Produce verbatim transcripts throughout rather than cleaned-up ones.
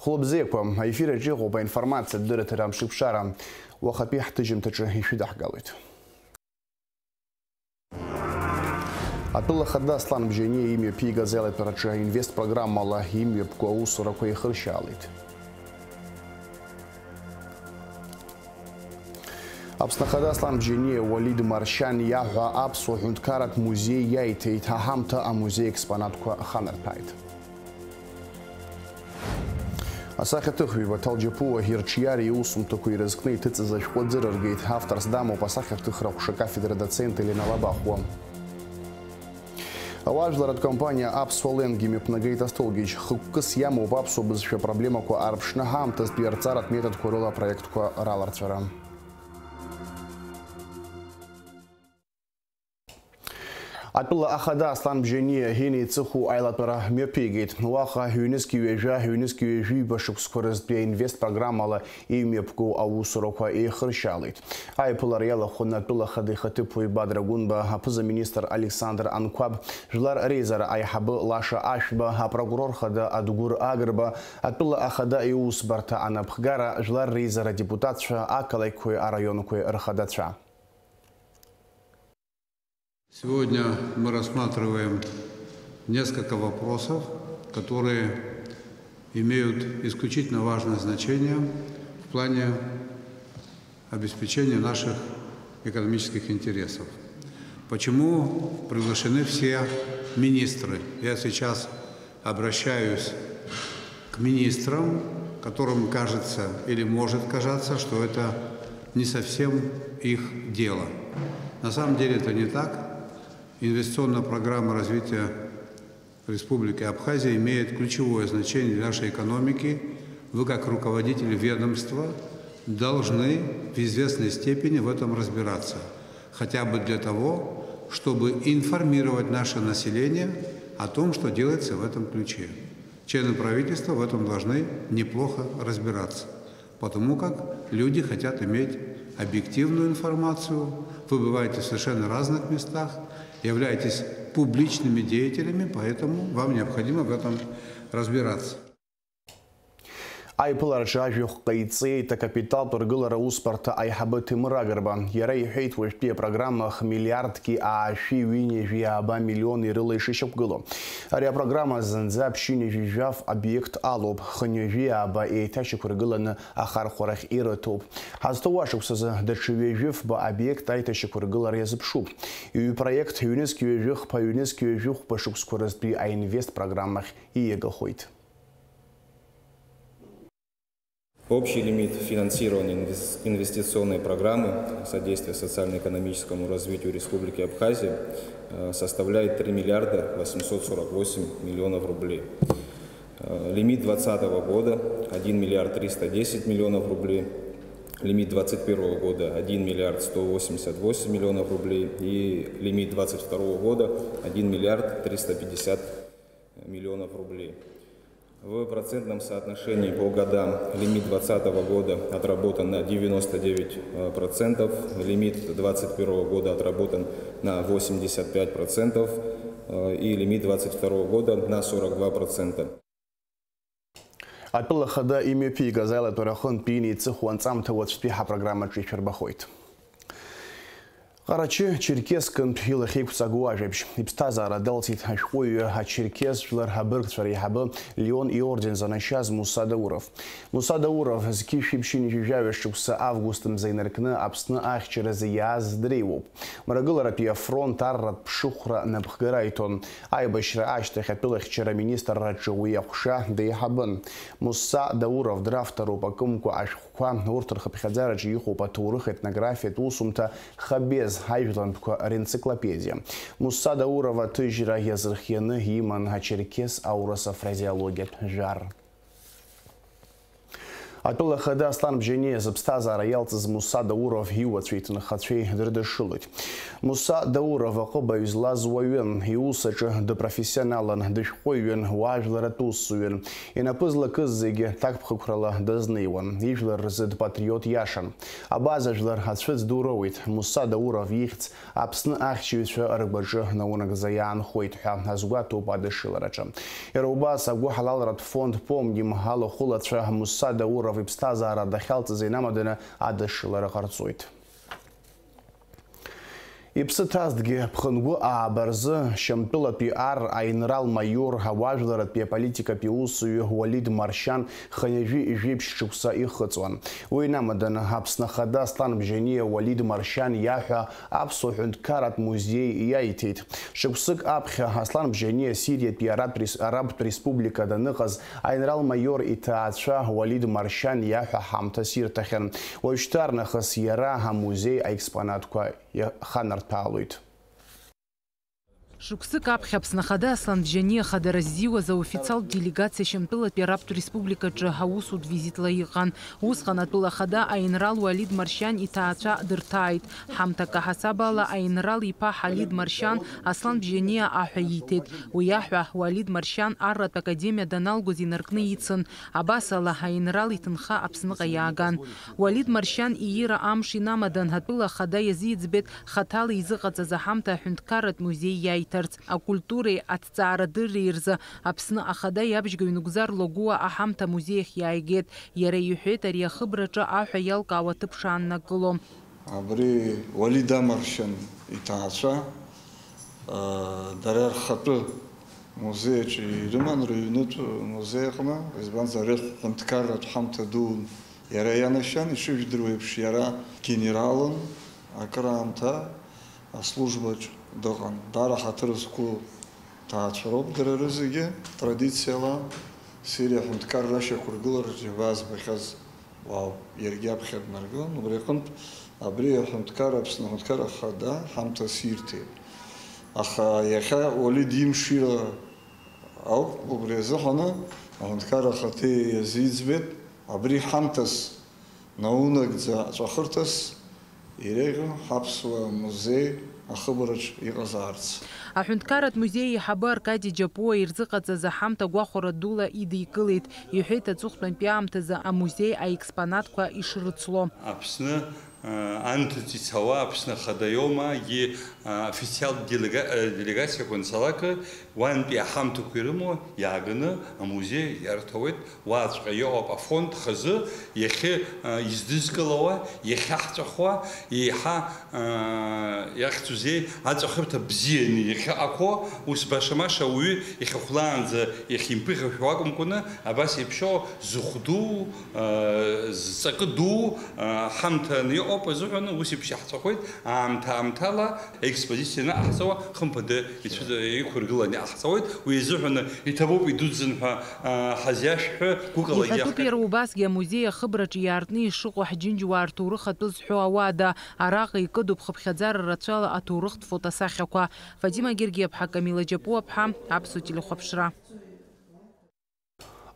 Хәлыбзиақәа, аефир аҿы иҟоуп аинформациатә дырраҭара Амшыԥшара. Уахатәи ҳҭыжьымҭаҿы ишәыдаҳгалоит. Атәыла ахада Аслан Бжьаниа имҩаԥигаз аилатәараҿы аинвест программала имҩаԥго аусурақәа еихыршьаалеит. Аԥсны Ахада Аслан Бжьаниа Уалид Маршьан иаҳәа аԥсуа ҳәынҭқарратә музеи иаиҭеит, аҳамҭа амузеи експонатқәа ханарҭәааит. Асахьаҭыхҩы Баҭал Џьапуа ирҿиареи иусумҭақәа ирызкны иҭыҵыз ашәҟәы аӡы рыргеит, авторс дамоуп асахьаҭыхра аҟәша кафедра доцент Елена Лабахәуа. Ауаажәларратә компаниа Аԥсуа Ленд имҩаԥнагеит астолгьежь. Хықәкыс иамоуп аԥсуа бызшәа проблемақәа аарԥшны ҳаамҭазтәи арҵаратә методқәа рыла апроектқәа раларҵәара. Атәыла ахада Аслан Бжьаниа инеиҵыху аилатәара мҩаԥигеит. Уаҟа ҩнызқь ҩажәа, ҩнызқь ҩажәи ҩба шықәсқәа рзтәи аинвест программала имҩаԥгоу аусурақәа еихыршьаалеит. Аиԥылара иалахәын атәыла ахада ихаҭыԥуаҩ Бадра Гәынба, аԥыза-министр Александр Анқәаб, жәлар реизара аиҳабы Лаша Ашәба, апрокурор хада Адгәыр Агрба, атәыла ахада иусбарҭа анапхгара, жәлар реизара адепутатцәа, ақалақьқәеи араионқәеи рхадацәа. Сегодня мы рассматриваем несколько вопросов, которые имеют исключительно важное значение в плане обеспечения наших экономических интересов. Почему приглашены все министры? Я сейчас обращаюсь к министрам, которым кажется или может казаться, что это не совсем их дело. На самом деле это не так. Инвестиционная программа развития Республики Абхазия имеет ключевое значение для нашей экономики. Вы, как руководитель ведомства, должны в известной степени в этом разбираться, хотя бы для того, чтобы информировать наше население о том, что делается в этом ключе. Члены правительства в этом должны неплохо разбираться, потому как люди хотят иметь объективную информацию. Вы бываете в совершенно разных местах, являетесь публичными деятелями, поэтому вам необходимо в этом разбираться. Аиԥылараҿы ажәахә ҟаиҵеит акапиталтә ргылара усбарҭа аиҳабы Ҭемыр Агрба. Иара иҳәеит, уажәтәи апрограмма хмиллиардки аашәи ҩынҩажәи ааба миллиони рыла ишышьақәгылоу. Ари апрограмма зынӡа ԥшьынҩажәи жәаф обиект алоуп, хынҩажәи ааба еиҭашьақәыргыланы ахархәарахь ирыҭоуп. Ҳазҭоу ашықәсазы даҽа ҩажәи фба обиект аиҭашьақәыргылара иазыԥшуп. Ҩ-проект ҩнызқь ҩажәи хԥа, ҩнызқь ҩажәи хәба шықәсқәа рзтәи аинвест программахь ииагахоит. Общий лимит финансирования инвес-, инвестиционной программы содействия социально-экономическому развитию Республики Абхазия, э, составляет три миллиарда восемьсот сорок восемь миллионов рублей. Э, лимит двадцатого года — один миллиард триста десять миллионов рублей. Лимит двадцать первого года — один миллиард сто восемьдесят восемь миллионов рублей. И лимит двадцать второго года — один миллиард триста пятьдесят миллионов рублей. В процентном соотношении по годам: лимит двадцатого года отработан на девяносто девять процентов, лимит двадцать первого года отработан на восемьдесят пять процентов, э, и лимит двадцать второго года на сорок два процента. Атәыла ахада имҩаԥигаз аилатәара аҟынтәи инеиҵыху анҵамҭа уаҵәтәи ҳапрограммаҿы ишәырбахоит. Ҟарачы Черкессктәи илахьеиқәҵагоу ажәабжь. Иԥсҭазаара далҵит ашәҟәыҩҩы, ачерқьес жәлар абыргцәа реиҳабы, Леон иорден занашьаз Муса Дауров. Муса Дауров зқьи жәшәи ԥшьынҩажәи жәаҩа шықәса август мза инаркны Аԥсны ахьчаразы иааз дреиуоуп. Мрагыларатәи афронт арратә ԥшыхәра напхгара иҭон. Аибашьра ашьҭахь атәылахьчара аминистрраҿы уи аҟәша деиҳабын. Муса Дауров дравторуп акымкәа ашәҟәқәа, урҭ рхыԥхьаӡараҿы иҟоуп аҭоурых, етнографиатә усумҭа, Хабез, ажәлантәқәа ренциклопедиа. Муса Дауров аҭыжьра иазырхианы иман ачерқьес-аурыс афразеологиатә жәар. Атәыла ахада Аслан Бжьаниа зыԥсҭазаара иалҵыз Муса Дауров иуацәеи иҭынхацәеи дрыдышшылоит. Муса Дауров аҟыбаҩ злаз уаҩын, иус аҿы дыпрофессионалын, дышәҟәыҩҩын, уаажәларатә усзуҩын. Инапы злакыз зегьы ҭакԥхықәрала дазнеиуан, ижәлар рзы дпатриот иашан. Абаза жәлар ацәыӡ ду роуеит, Муса Дауров ихьӡ Аԥсны ахьчаҩцәа ргәаҿы наунагӡа иаанхоит ҳәа азгәаҭоуп адышшылараҿы. Иара убас агәыҳалалратә фонд «Помним» алахәылацәа Муса Дауров иԥсҭазаара дахьалҵыз инамаданы адышшылара ҟарҵоит. Иԥсы ҭазҭгьы ԥхынгәы ааба рзы Шьамтәылатәи ар аинрал-маиор, ауаажәларатәи аполитикатәи усзуҩы Уалид Маршьан хынҩажәи жәиԥшь шықәса ихыҵуан. Уи инамаданы Аԥсны Ахада Аслан Бжьаниа Уалид Маршьан иаҳәа Аԥсуа ҳәынҭқарратә музеи иаиҭеит. Шықәсык аԥхьа Аслан Бжьаниа Сириатәи Арабтә рес-, Арабтә Республика даныҟаз, аинрал-маиор иҭаацәа Уалид Маршьан иаҳәа ҳамҭас ирҭахьан. Уажәшьҭарнахыс иара амузеи аекспонатқәа иаханарҭәаалоит. Шықәсык аԥхьа Аԥсны Ахада Аслан Бжьаниа хадара ззиуаз аофициалтә делегациа Шьамтәылатәи Арабтә Республикаҿы аусутә визитла иҟан. Усҟан атәыла ахада аинрал Уалид Маршьан иҭаацәа дырҭааит. Ҳамҭак аҳасабала аинрал иԥа Ҳалид Маршьан Аслан Бжьаниа аҳәа ииҭеит. Уи аҳәа Уалид Маршьан арратә академиа даналгоз инаркны ицын. Абасала, аинрал иҭынха Аԥсныҟа иааган. Уалид Маршьан иира амш инамадан, атәыла ахада иазиӡбеит хаҭала изыҟаҵаз аҳамҭа аҳәынҭқарратә музеи иаиҭарц, акультуреи аҭҵаарадырреи рзы Аԥсны ахада иабжьгаҩ Нугзар Логуа аҳамҭа амузеи ахь иааигеит. Иара иҳәеит, ари ахыбраҿы аҳәа иалкаауа аҭыԥ шааннакыло. Абри Уалид Амаршьан иҭаацәа, аа, дара рхатәы музеи аҿы ирыман, рыҩнытә музеи аҟны, избанзар, рыҳәынҭқарратә ҳамҭа дуун иара ианашьан, ишыжәдыруа еиԥш, иара генералын, акыраамҭа аслужбаҿ дыҟан. Даара ҳаҭыр зқәу ҭаацәа роуп дара рызегьы, традициала Сириа аҳәынҭқарра ашьақәыргылараҿы иабаазбахьаз уаауп, иаргьы аԥхьа днаргылан, убри аҟынтә абри аҳәынҭқарра, Аԥсны аҳәынҭқарра Ахада ҳамҭас ирҭеит. Аха иахьа Уалид имшира ауп, убри азыҳәаны аҳәынҭқарра ахаҭа иазиӡбеит, абри ҳамҭас наунагӡа аҵәахырҭас иреиӷьу ҳаԥсуа музеи ахыбраҿ иҟазаарц. Аҳәынҭқарратә музеи аиҳабы Аркади Џьапуа ирзыҟаҵаз аҳамҭа гәахәара дула идикылеит, иҳәеит аҵыхәтәантәи аамҭазы амузеи аекспонатқәа ишрыцло. Аԥсны, э, анҭыҵ ицауа Аԥсны Ахада иоума, егьи, э, официалтә делега-, э, делегациақәа анцалак, уантәи аҳамҭақәа ирымоу иааганы амузеи иарҭауеит. Уаҵәҟьа иҟоуп афонд хазы, иахьа, а, издызкылауа, иахьаҳҵәахуа, еиҳа, а, иахьӡузеи, аҵәахырҭа бзианы иахьаҟақәоу, ус баша-маша ауаҩы иахьахәлаанӡа иахьимԥыхьашәо акәымкәаны, абас еиԥш иҟоу зыхә ду, а, зҵакы ду, а, ҳамҭаны иҟоуп азыҳәан, ус еиԥш иаҳҵәахуеит, аамҭа-аамҭала. Аекспозициа анаҟаҳҵауа, хымԥада ицәыӡ-, иқәыргыланы иҟаҳҵауеит. Уи азыҳәаны иҭабуп, идуӡӡан ҳәа, а, ҳазиашәҳәа, гәыкалагьы иҳәатәуп иаҳҳәап. Иара убасгьы амузеи ахыбраҿы иаартны ишыҟоу ҳџьынџьуаа рҭоурых атәы зҳәо ауада. Араҟа икыдуп хыԥхьаӡара рацәала аҭоурыхтә фотосахьақәа. Фатима Гергиаԥҳа, Камила Џьапуаԥҳа, Аԥсуа телехәаԥшра.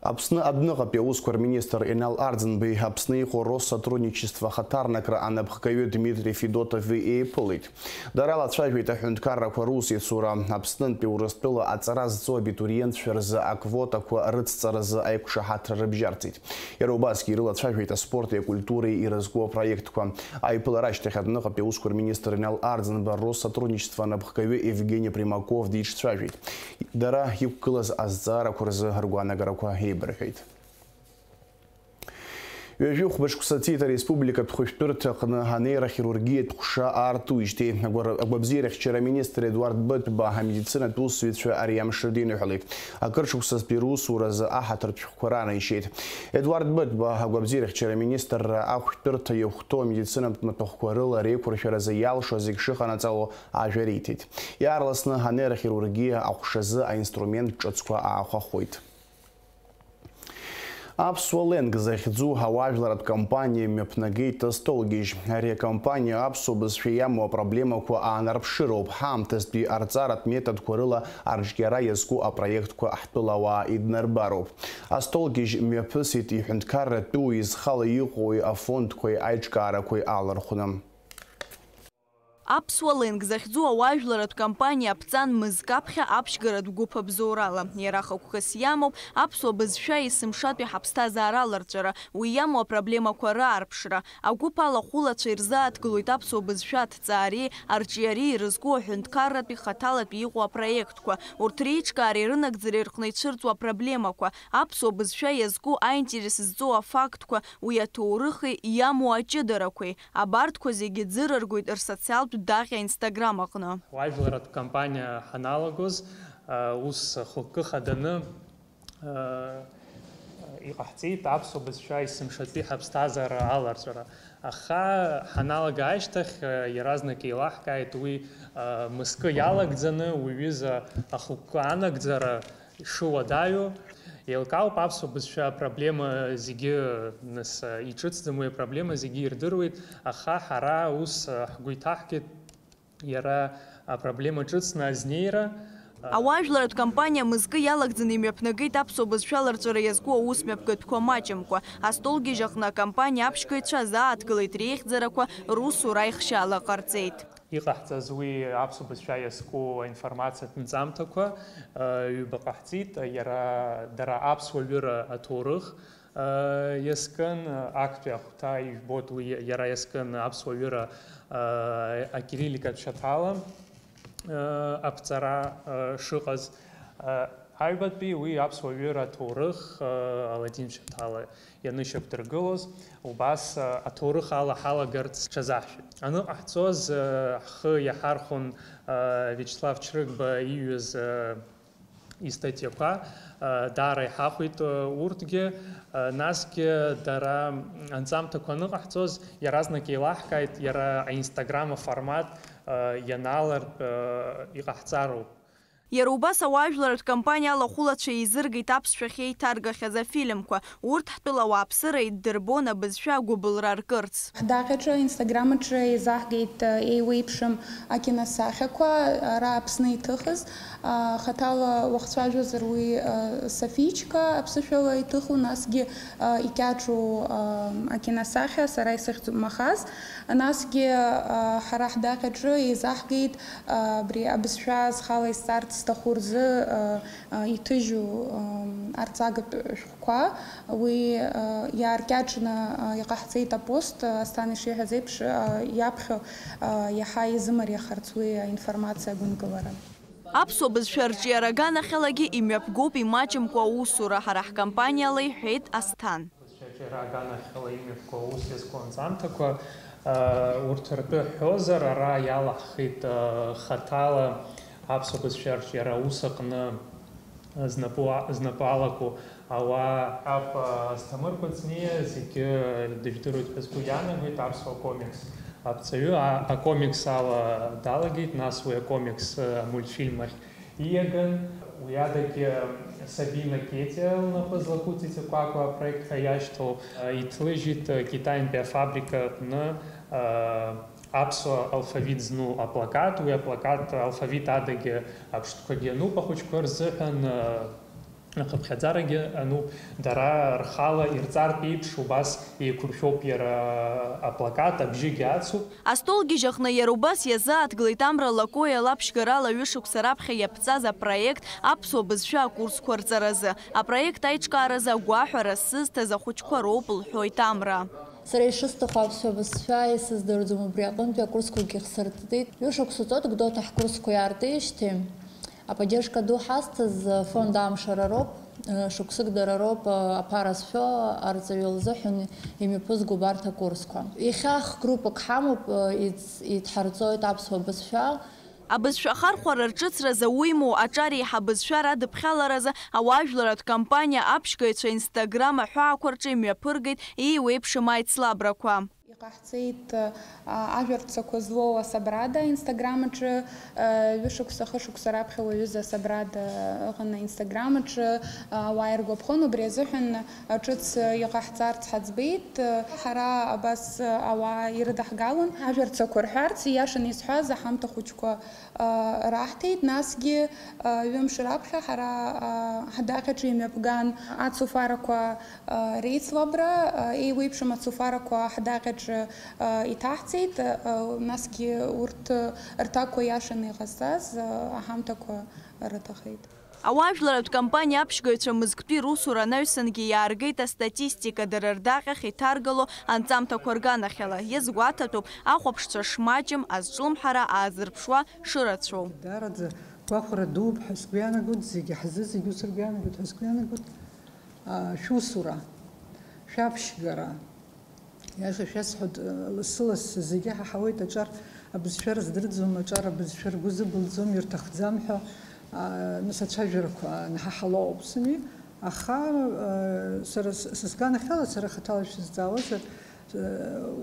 Аԥсны адәныҟатәи аусқәа рминистр Инал Арӡынбеи Аԥсны иҟоу Россотрудничество ахаҭарнакра анапхгаҩы Дмитри Федотови еиԥылеит. Дара лацәажәеит аҳәынҭқаррақәа русеицура, Аԥснынтәи Урыстәыла аҵара зҵо абитуриентцәа рзы аквотақәа рыцҵаразы аиқәшаҳаҭра рыбжьарҵеит. Иара убасгьы ирылацәажәеит аспорти акультуреи ирызку апроектқәа. Аиԥылара ашьҭахь адәныҟатәи аусқәа рминистр Инал Арӡынба Россотрудничество анапхгаҩы Евгени Примаков диҿцәажәеит. Дара иқәгылаз азҵаарақәа рзы ргәаанагарақәа еибырҳәеит. Ҩажәи хәба шықәса ҵит ареспубликатә хәышәтәырҭаҟны анеирохирургиатә ҟәша аартуижьҭеи. Агәар-, агәабзиарахьчара аминистр Едуард Бытба амедицинатә усзуҩцәа ари амш рыдиныҳәалеит. Акыр шықәсазтәи русуразы аҳаҭыртә шәҟәқәа раанеишьеит. Едуард Бытба агәабзиарахьчара аминистрра ахәшәтәырҭа иахәҭоу амедицинатә маҭәахәқәа рыла реиқәыршәаразы иалшо зегь шыҟанаҵало ажәа риҭеит. Иаарласны анеирохирургиа аҟәшазы аинструмент ҿыцқәа аахәахоит. Аԥсуа Ленг захьӡу ауаажәларатә компаниа имҩаԥнагеит астолгьежь. Ари акомпаниа аԥсуа бызшәа иамоу апроблемақәа аанарԥшыроуп, ҳаамҭазтәи арҵаратә методқәа рыла арҿиара иазку апроектқәа ҳтәылауаа иднарбароуп. Астолгьежь мҩаԥысит иҳәынҭқарратәуи изхала иҟоуи афондқәеи аиҿкаарақәеи алархәны. Аԥсуа Ленг захьӡу ауаажәларатә компаниа аԥҵан мызк аԥхьа аԥшьгаратә гәыԥ абзоурала. Иара хықәкыс иамоуп аԥсуа бызшәа есымшатәи ҳаԥсҭазаара аларҵәара, уи иамоу апроблемақәа раарԥшра. Агәыԥ алахәылацәа ирзааҭгылоит аԥсуа бызшәа аҭҵаареи арҿиареи ирызку аҳәынҭқарратәи хаҭалатәи иҟоу апроектқәа, урҭ реиҿкаареи рынагӡареи рҟны ицәырҵуа апроблемақәа, аԥсуа бызшәа иазку аинтерес зҵоу афактқәа, уи аҭоурыхи иамоу аҷыдарақәеи. Абарҭқәа зегьы ӡырыргоит рсоциалтә даҟьа Instagram аҟны. Уажәларатә кампаниа ҳаналагоз, ус хықәкы хаданы, иҟаҳҵеит аԥсуа бызшәа есымшатәи ҳаԥсҭазаара аларҵәара. Аха ҳаналага ашьҭахь, иаразнак еилаҳкааит уи, мызкы иалагӡаны уи ҩыза ахықәкы анагӡара ишыуадаҩу. Еилкаауп аԥсуа бызшәа апроблема зегьы, нас, иҿыцӡам уи апроблема зегьы ирдыруеит, аха ҳара ус ҳгәы иҭаҳкит иара апроблема ҿыцны азнеира. Ауаажәларатә кампаниа мызкы иалагӡаны имҩаԥнагеит аԥсуа бызшәа аларҵәара иазку аус мҩаԥгатәқәа маҷымкәа. Астолгьежь аҟны акампаниа аԥшьгаҩцәа азааҭгылеит реихьӡарақәа, русура аихшьаала ҟарҵеит. Иҟаҳҵаз уи аԥсуа бызшәа иазку аинформациатә нҵамҭақәа, ҩба ҟаҳҵеит, иара, дара аԥсуа ҩыра аҭоурых, иазкын, актәи ахәҭа ижәбоит, уи иара иазкын аԥсуа ҩыра акирилликатә шьаҭала аԥҵара шыҟаз. Аҩбатәи уи аԥсуа ҩыра аҭоурых аладин шьаҭала ианышьақәдыргылоз, убас аҭоурых ала ҳалагарц ҽазаҳшәеит. Аныҟаҳҵоз, ҳхы иаҳархәон Виачеслав Чрыгба ииҩыз истатиақәа, даара иҳахәеит урҭгьы, насгьы дара анҵамҭақәа аныҟаҳҵоз, иаразнак еилаҳкааит, иара аинстаграм аформат ианалартә иҟаҳҵароуп. Иара убас ауаажәларатә кампаниа алахәылацәа еизыргеит аԥсшәахь еиҭаргахьаз афильмқәа. Урҭ ҳтәыла ауааԥсыра иддырбон абызшәа агәыбылра аркырц. Ҳдаҟьаҿы, Instagram аҿы еизаҳгеит, э, еиуеиԥшым акиносахьақәа, ара Аԥсны иҭыхыз. А, хаҭала уахцәажәозар уи, э, Софичка аԥсышәала иҭыху, насгьы, э, икьаҿу, э, акиносахьа, сара исыхьӡуп Махаз. Насгьы, э, ҳара ҳдаҟьаҿы еизаҳгеит, э, абри абызшәа зхала исҵарц сҭаху рзы, э, э, иҭыжьу, э, арҵагатә шәҟәқәа. Уи, э, иааркьаҿны, э, иҟаҳҵеит апост, э, Асҭан ишиҳәаз еиԥш, э, иаԥхьо, э, иаҳа изымариахарц уи аинформациа агәынкылара. Аԥсуа бызшәа арҿиара аганахьалагьы имҩаԥгоуп имаҷымкәа аусура, ҳара ҳкомпаниала, иҳәеит Асҭан. Бызшәа арҿиара аганахьала имҩаԥгоу аус иазку анҵамҭақәа, э, урҭ ртәы ҳҳәозар, ара иалаҳхит, э, хаҭала аԥсуа бызшәа арҿиара аус аҟны знапы, знапы алаку ауаа. Ап Асҭамыр Кәыҵниа зегьы дыжәдыруеит ҳәа сгәы иаанагоит, аԥсуа комикс аԥҵаҩы, а-, акомикс ала далагеит, нас уи акомикс, а, амультфильм ахь ииаган. Уи адагьы Сабина Кетиа лнапы злаҟәыҵ ицақәакуа апроект ҳәа иашьҭоу, а, иҭлыжьит, а, Китаинтәи афабрика аҟны, а, аԥсуа алфавит зну аплакат, уи аплакат алфавит адагьы аԥштәқәагьы ануп ахәыҷқәа рзыҳәан, ахыԥхьаӡарагьы ануп, дара рхала ирҵартә еиԥш убас еиқәыршәоуп иара аплакат, абжьыгьы ацуп. Астолгьежь аҟны иара убас иазааҭгылеит Амра Лакоиа лаԥшьгарала ҩышықәса раԥхьа иаԥҵаз апроект аԥсуа бызшәа акурсқәа рҵаразы. Апроект аиҿкааразы агәаҳәара сызҭаз ахәыҷқәа роуп, лҳәоит Амра. Сара ишысҭаху аԥсуа бызшәа исыздырӡом, убри аҟынтәи акурсқәагьы хсырттит. Ҩышықәса ҵуеит Гәдоуҭа ҳкурсқәа иаартижьҭеи. Аподдержка ду ҳазҭаз фонд Амшара роуп, шықәсык дара роуп аԥара зшәо арҵаҩы лзыҳәан имҩаԥызго убарҭ акурсқәа. Иахьа х-группак ҳамоуп, идҳарҵоит аԥсуа бызшәа. Абызшәа ахархәара рҿыцразы уимоу аҿар еиҳа абызшәа радыԥхьаларазы ауаажәларатә кампаниа аԥшьгаҩцәа Instagram аҳәаақәа рҿы имҩаԥыргеит еиуеиԥшым аицлабрақәа. Ҟаҳҵеит, а, ажәа рцақәа злоу асабрада Инстаграм аҿы, а, ҩышықәса, хышықәса раԥхьа уаҩыза асабрада ыҟан Инстаграм аҿы, а, ауаа иргәаԥхон, убри азыҳәан, а, ҿыц, а, иҟаҳҵарц ҳаӡбеит. А, ҳара абас, а, ауаа ирыдаҳгалон. Ажәа рцақәа рҳәарц, ииашаны исҳәаз, аҳамҭа хәыҷқәа, а, раҳҭеит, насгьы, а, ҩымш раԥхьа ҳара, а, ҳадаҟьаҿы имҩаԥган ацуфарақәа, а, реицлабра, а, еиуеиԥшым ацуфарақәа ҳадаҟьаҿы, а, иҭаҳҵеит, а, насгьы урҭ рҭакқәа иашаны иҟазҵаз, а, аҳамҭақәа рыҭахеит. Ауаажәларатә кампаниа аԥшьгаҩцәа мызктәи русура анаҩсангьы иааргеит астатистика, дара рдаҟьахь иҭаргало анҵамҭақәа рганахьала. Иазгәаҭатәуп, ахәаԥшцәа шмаҷым, азҿлымҳара аазырԥшуа шырацәоу. Даараӡа гәахәара дууп ҳәа сгәы иаанагоит, зегьы ҳзы зегьы ус ргәы иаанагоит ҳәа сгәы иаанагоит. А, шәусура, шәаԥшьгара, иаша шәасҳәоит, лассы-лассы зегьы ҳаҳауеит, аҿар абызшәа рыздырӡом, аҿар абызшәа ргәы зыбылӡом, ирҭахӡам ҳәа, а, нас ацәажәарақәа анҳаҳалоуп сами, аха, а, сара с-, са сганахьала, сара хаҭала шәызҵаауазар,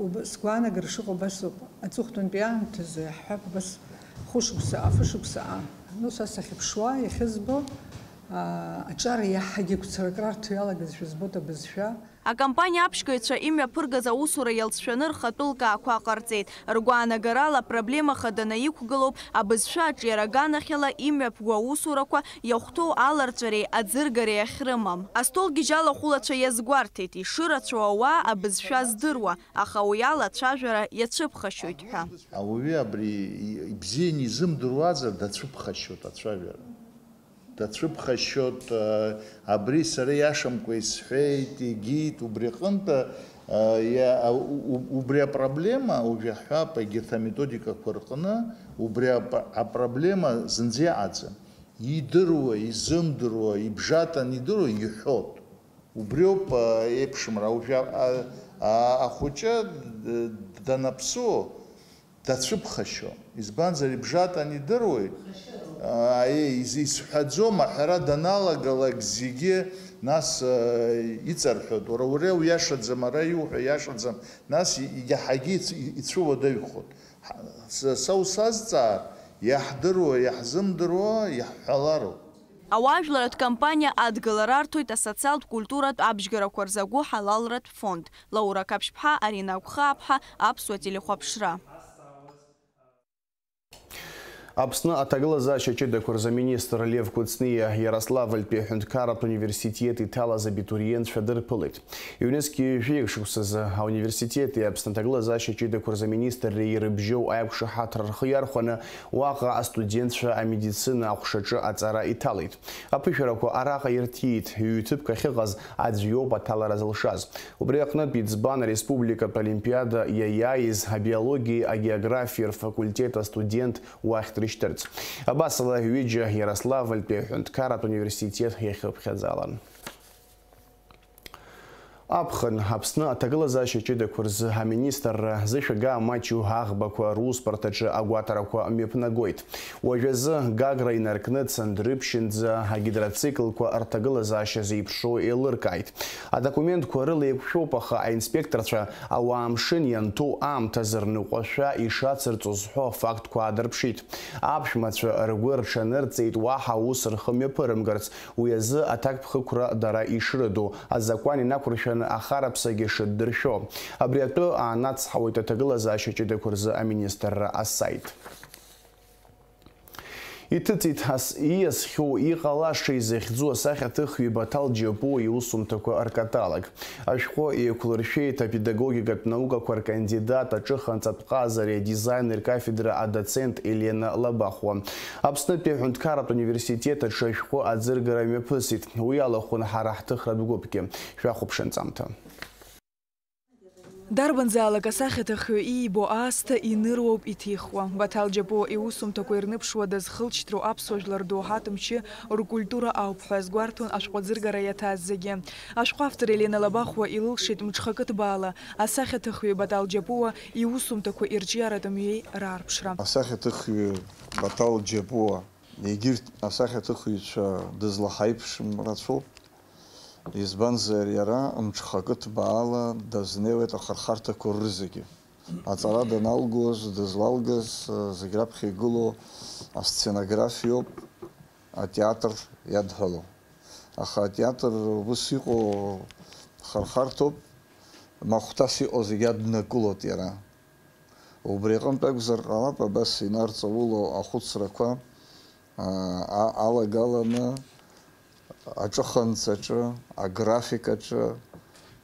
Уба-, сгәаанагара шыҟоу убас ауп. Аҵыхәтәантәи аамҭазы иаҳҳәап, убас хәышықәса, афышықәса, а, ну, са сахьыԥшуа, иахьызбо, а, аҿар иаҳагьы гәцарак рарҭо иалагазшәа збоит абызшәа. Акампаниа аԥшьгаҩцәа имҩаԥыргаз аусура иалҵшәаны рхатәы лкаақәа ҟарҵеит. Ргәаанагарала, апроблема хада наиқәгылоуп абызшәа аҿиара аганахьала имҩаԥгоу аусурақәа иахәҭоу аларҵәареи аӡыргареи ахьрымам. Астолгьежь алахәылацәа иазгәарҭеит, ишырацәоу ауаа абызшәа здыруа, аха уи ала ацәажәара иацәыԥхашьоит ҳәа. Ауаҩы абри ибзианы изымдыруазар, дацәыԥхашьоит ацәажәара. Дацәыԥхашьоит, а, абри сара иашамкәа исҳәеит, егьит, убри аҟынтә, а, иа-, а, у-, у-, убри апроблема, уажә иаҳҳәап, егьырҭ аметодикақәа рҟны, убри апро-, апроблема зынӡа иҟаӡам. Идыруа, изымдыруа, ибжатан идыруа иҳәоит. Убриоуп, а, еиԥшымра. Уажә а-, а-, а-, ахәыҷы д-, данаԥсуо, дацәыԥхашьо. Избанзар, ибжатан идыруеит. А, е-, из-, изҳәаӡом, аҳәара даналагалак зегьы, нас, а, иҵарҳәоит. Уара, уара уиашаӡам, ара иуҳәо иашаӡам. Нас и-, иаҳагьы ицә-, ицәуадаҩхоит. Ҳа-, са, са усазҵаар, иаҳдыруа, иаҳзымдыруа, иаҳҳәалароуп. Ауаажәларатә кампаниа адгылара арҭоит асоциалтә культуратә абжьгарақәа рзы агәыҳалалратә фонд. Лаура Қаԥшьԥҳа, Арина Агәхааԥҳа, Аԥсуа телехәаԥшра. Аԥсны аҭагылазаашьа ҷыдақәа рзы аминистр Лев Кәыҵниа Иарославльтәи аҳәынҭқарратә университет иҭалаз абитуриентцәа дырԥылеит. Ҩнызқьи жәеи шықәсазы ауниверситети Аԥсны аҭагылазаашьа ҷыдақәа рзы аминистрреи ирыбжьоу аиқәшаҳаҭра рхы иархәаны, уаҟа астудентцәа амедицина аҟәшаҿы аҵара иҭалеит. Аԥышәарақәа араҟа ирҭиит, ҩ-ҭыԥк ахьыҟаз аӡә иоуп аҭалара зылшаз. Убри аҟнытә иӡбан ареспубликатә олимпиада иаиааиз абиологиеи агеографиеи рфакультет астудент уахь дрышьҭырц. Абасала, ҩыџьа Иарославльтәи аҳәынҭқарратә университет иахьыԥхьаӡалан. Аԥхын, Аԥсны аҭагылазаашьа ҷыдақәа рзы аминистрра зышәага амаҷу аӷбақәа русбарҭаҿы агәаҭарақәа мҩаԥнагоит. Уажәазы Гагра инаркны Цандрыԥшьынӡа агидроциклқәа рҭагылазаашьа зеиԥшроу еилыркааит. Адокументқәа рыла еиқәшәоуп, аха аинспекторцәа ауаа амшын ианҭоу аамҭазы рныҟәашәа ишацырҵо зҳәо афактқәа аадырԥшит. Аԥшәмацәа ргәы рҽанырҵеит уаҳа аус рхы мҩаԥырымгарц, уи азы аҭакԥхықәра дара ишрыду, азакәан инақәыршәаны ахараԥсагьы шыддыршәо. Абри атәы аанацҳауеит аҭагылазаашьа ҷыдақәа рзы аминистрра асаит. Иҭыҵит ас ииасхьоу, иҟалаша изахьӡу асахьаҭыхҩы Баҭал Џьапуа иусумҭақәа ркаталог. Ашәҟәы еиқәлыршәеит апедагогикатә наукақәа ркандидат, аҿыханҵатә ҟазареи адизайни ркафедра адоцент Елена Лабахәуа. Аԥснытәи аҳәынҭқарратә университет аҿы ашәҟәы аӡыргара мҩаԥысит. Уи алахәын ҳара ҳҭыхратә гәыԥгьы. Шәахәаԥш анҵамҭа. Дарбанзаалак асахьаҭыхҩы иибо аасҭа иныруоуп иҭихуа. Баҭал Џьапуа иусумҭақәа ирныԥшуа дазхылҵшьҭроу аԥсуа жәлар доуҳатә мчы ркультура ауп ҳәа азгәарҭон ашәҟәы аӡыргара иаҭааз зегьы. Ашәҟәы автор Елена Лабахәуа илылшеит мҽхакы ҭбаала асахьаҭыхҩы Баҭал Џьапуа иусумҭақәа ирҿиаратә мҩеи раарԥшра. Асахьаҭыхҩы Баҭал Џьапуа егьырҭ асахьаҭыхҩцәа дызлаҳаиԥшым рацәоуп. Избанзар, иара мҽхакы ҭбаала дазнеиуеит ахырхарҭақәа рызегьы. Аҵара даналгоз, дызлалгаз, зегь раԥхьа игылоу асценографиоуп атеатр иадҳәало. Аха атеатр ус иҟоу хырхарҭоуп, махәҭас иҟоу зегь аднакылоит иара. Убри аҟынтә акәзар ҟалап, абас инарҵаулоу ахәыцрақәа, аа, а-, алагаланы аҿыханҵаҿы, аграфикаҿы,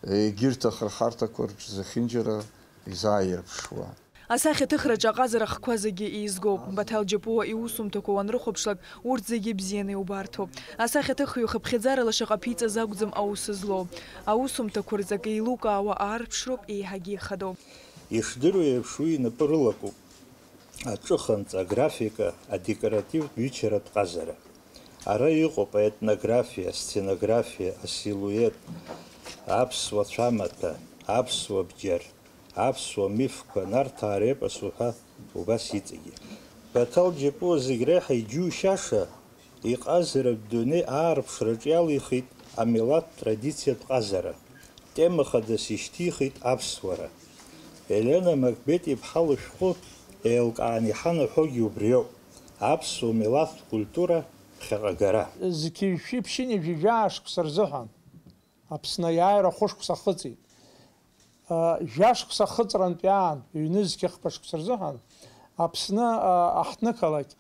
егьырҭ ахырхарҭақәа рҿы зехьынџьара изааирԥшуа. Асахьаҭыхраҿы аҟазара ахқәа зегьы еизгоуп. Баҭал Џьапуа иусумҭақәа уанрыхәаԥшлак, урҭ зегьы бзианы иубарҭоуп. Асахьаҭыхҩы хыԥхьаӡарала шаҟа ԥиҵаз акәӡам аус злоу. Аусумҭақәа рҵак еилукаауа аарԥшроуп еиҳагьы ихадоу. Ишдыру еиԥш, уи инапы рылакуп аҿыханҵа, аграфика, адекоративтә ҩычаратә ҟазара. Ара иҟоуп аетнографиа, асценографиа, асилует, аԥсуа цәамаҭәа, аԥсуа бџьар, аԥсуа мифқәа, Нарҭаа репос уҳәа убас иҵегьы. Баҭал Џьапуа зегь реиҳа иџьушьаша иҟазаратә дунеи аарԥшраҿы иалихит амилаҭ традициатә ҟазара. Тема хадас ишьҭихит аԥсуара. Елена Макбет-иԥҳа лышәҟәы еилкааны иҳанаҳәогьы убриоуп, аԥсуа милаҭтә культура ԥхьаҟагара. Зқьи жәшәи ԥшьынҩажәи жәаа шықәса рзыҳәан Аԥсны аиааира хәышықәса ахыҵит. Жәа шықәса ахыҵрантә иаан, ҩнызқьи хԥа шықәса рзыҳәан, Аԥсны аҳҭнықалақь,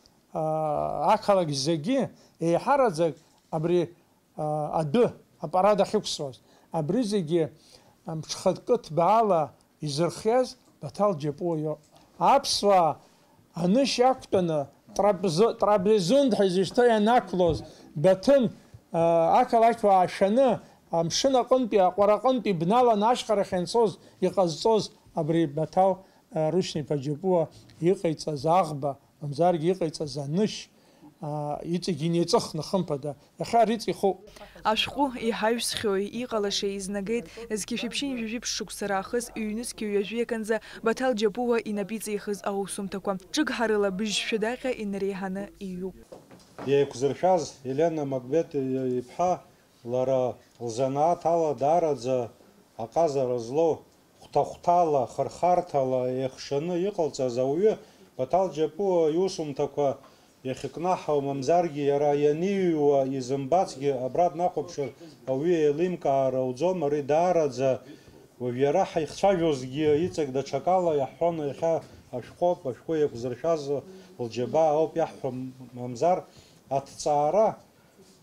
ақалақь зегьы еиҳараӡак абри адәы, апарад ахьықәсуаз, абри зегьы мҽхакы ҭбаала изырхиаз Баҭал Џьапуа иоуп. Аԥсуаа анышь ақәтәаны, Трабзо-, Траблезунд ҳәа изышьҭоу ианақәлоз, Баҭым, ақалақьуаа ашәаны, амшын аҟынтәи, аҟәара аҟынтәи бналаны ашьхарахь ианцоз, иҟазҵоз абри Баҭал Рушьни-иԥа Џьапуа иҟаиҵаз аӷба, мамзаргьы иҟаиҵаз анышь, аа, иҵегь инеиҵыхны, хымԥада, иахьа ари иҵихуп. Ашәҟәы иҳаҩсхьоуи иҟалашеи изнагеит, зқьи жәшәи ԥшьынҩажәи жәиԥшь шықәса раахыс ҩнызқьи ҩажәи аканӡа Баҭал Џьапуа инапы иҵихыз аусумҭақәа. Ҿыгҳарыла быжьшәадаҟьа инареиҳаны иҩуп. Еиқәзыршәаз Елена Макбет иԥҳа, лара лзанааҭ ала даараӡа аҟазара злоу, хәҭа-хәҭала, хырхарҭала еихшаны иҟалҵаз ауаҩы, Баҭал Џьапуа иусумҭақәа иахькнаҳау, мамзаргьы иара ианиҩуа изымбацгьы абра днахәаԥшыр ауаҩы еилимкаар ауӡом, ари даараӡа уажә иара ҳаихцәажәозгьы иҵегь даҽакала иаҳҳәон, иахьа ашәҟәоуп, ашәҟәы еиқәзыршәаз лџьабаа ауп иаҳҳәо, мамзар аҭҵаара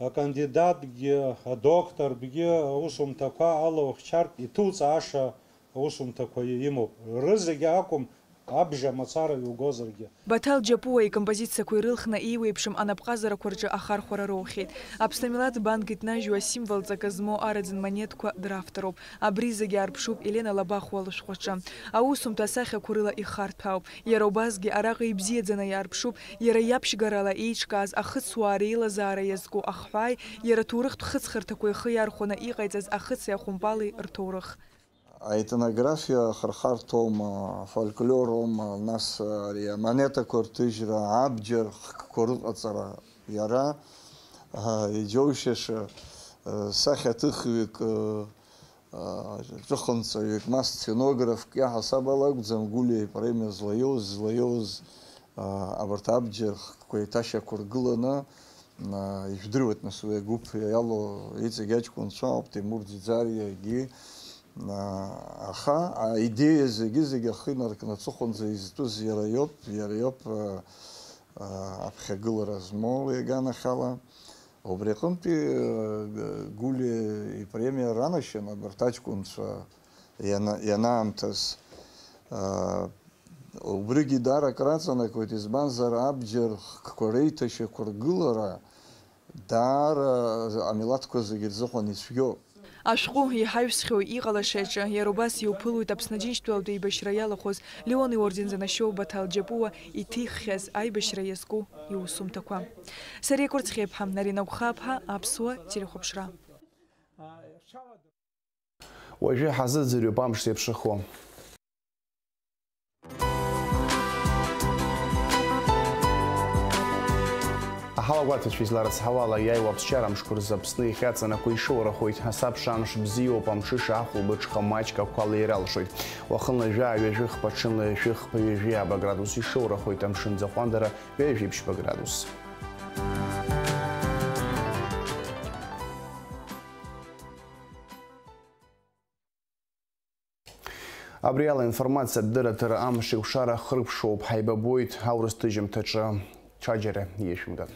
акандидатгьы, адоктортәгьы аусумҭақәа алаухьчартә иҭуҵааша аусумҭақәа имоуп. Рызегьы акәым, абжа мацара иугозаргьы. Баҭал Џьапуа икомпозициақәа ирылхны еиуеиԥшым анапҟазарақәа рҿы ахархәара роухьеит. Аԥсны амилаҭ банк иҭнажьуа асимвол ҵакы змоу араӡын монетқәа дравторуп. Абри зегьы аарԥшуп Елена Лабахәуа лышәҟәаҿы. Аусумҭа асахьақәа рыла ихарҭәаауп. Иара убасгьы араҟа ибзиаӡаны иаарԥшуп иара иаԥшьгарала еиҿкааз ахыцуаа реилазаара иазку ахҳәааи, иара аҭоурыхтә хыҵхырҭақәа ихы иархәаны иҟаиҵаз ахыци ахәымпали рҭоурых. Аетнографиа ахырхарҭоума, афольклорума, нас ари амонетақәа рҭыжьра, абџьар хкқәа рыҟаҵара, иара, а, иџьоушьаша, а, сахьаҭыхҩык, а, ҿыхынҵаҩык, ма сценографк иаҳасаб ала акәӡам Гәлиа ипремиа злаиоуз, злаиоуз, а, абарҭ абџьар хкқәа еиҭашьақәыргыланы, а, ижәдыруеит, нас, уи агәыԥ иалоу иҵегь аҷкәынцәа ауп, Ҭемур Ӡиӡариагьы, а, аха аидеиа зегьы-зегьы ахы инаркны аҵыхәанӡа изтәыз иара иоуп, иара иоуп, а, а, аԥхьагылара змоу иаганахьала. Убри аҟынтәи, э, Гәлиа ипремиа ранашьан абарҭ аҷкәынцәа иана-, ианаамҭаз, э, убригьы даара акраҵанакуеит, избанзар, абџьар хкқәа реиҭашьақәыргылара даара амилаҭқәа зегьы рзыҳәан ицәгьоуп. Ашәҟәы иҳаҩсхьоу иҟалашеи аҿы иара убас иуԥылоит Аԥсны Аџьынџьтәылатә еибашьра иалахәыз Леон иорден занашьоу Баҭал Џьапуа иҭиххьаз аибашьра иазку иусумҭақәа. Сариа Кәырцхиаԥҳа, Нарина Гәхаԥҳа, Аԥсуа телехәаԥшра. Уажәы ҳазыӡырҩып амш зеиԥшрахо. Ҳалагәаҭацәа изларыцҳауа ала, иааиуа аԥсшьара амшқәа рзы Аԥсны ихьаҵанакуа ишоурахоит. Асабша амш бзиоуп, амҽыша ахәылбыҽха маҷк ақәа леира алшоит. Уахынла жәаа-ҩажәихԥа, ҽынла жәахԥа, ҩажәи ааба градус ишоурахоит, амшын ӡахәандара ҩажәи ԥшьба градус. Абри ала информациатә дырраҭара амш еиқәшара хыркәшоуп, ҳаибабоит аурыс ҭыжьымҭаҿы, ҽаџьара иашәымган.